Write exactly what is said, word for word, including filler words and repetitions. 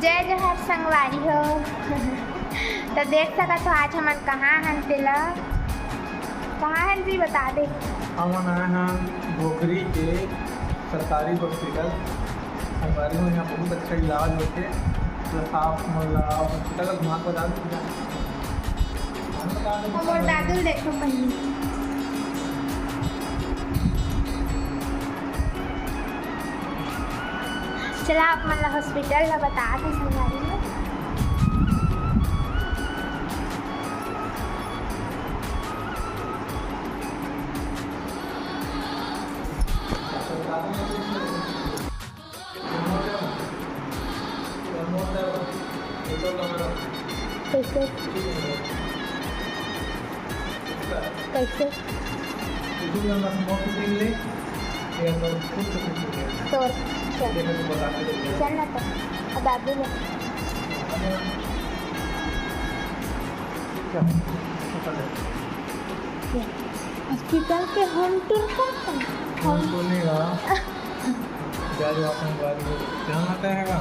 जय जोहार संगवारी हो। तो देख सकत हो, आज हमन कहाँ हन तेला, कहाँ हन जी, बता दे। हमन आए हन घोघरी के सरकारी हॉस्पिटल। संगवारी हो, यहाँ बहुत अच्छा इलाज होथे। तो आप मन ला हॉस्पिटल ला घुमा के बता दो। हमर दादू ल देखो पहले। चला, आप मन ला हॉस्पिटल ला बता दे संगवारी हो। कैसे? कैसे? तो चल। चल ना तो। अब आगे ले। हॉस्पिटल के होम टूर करता। होम टूर नहीं रहा। जा, जा, अपन गाड़ी में। क्या आता है का?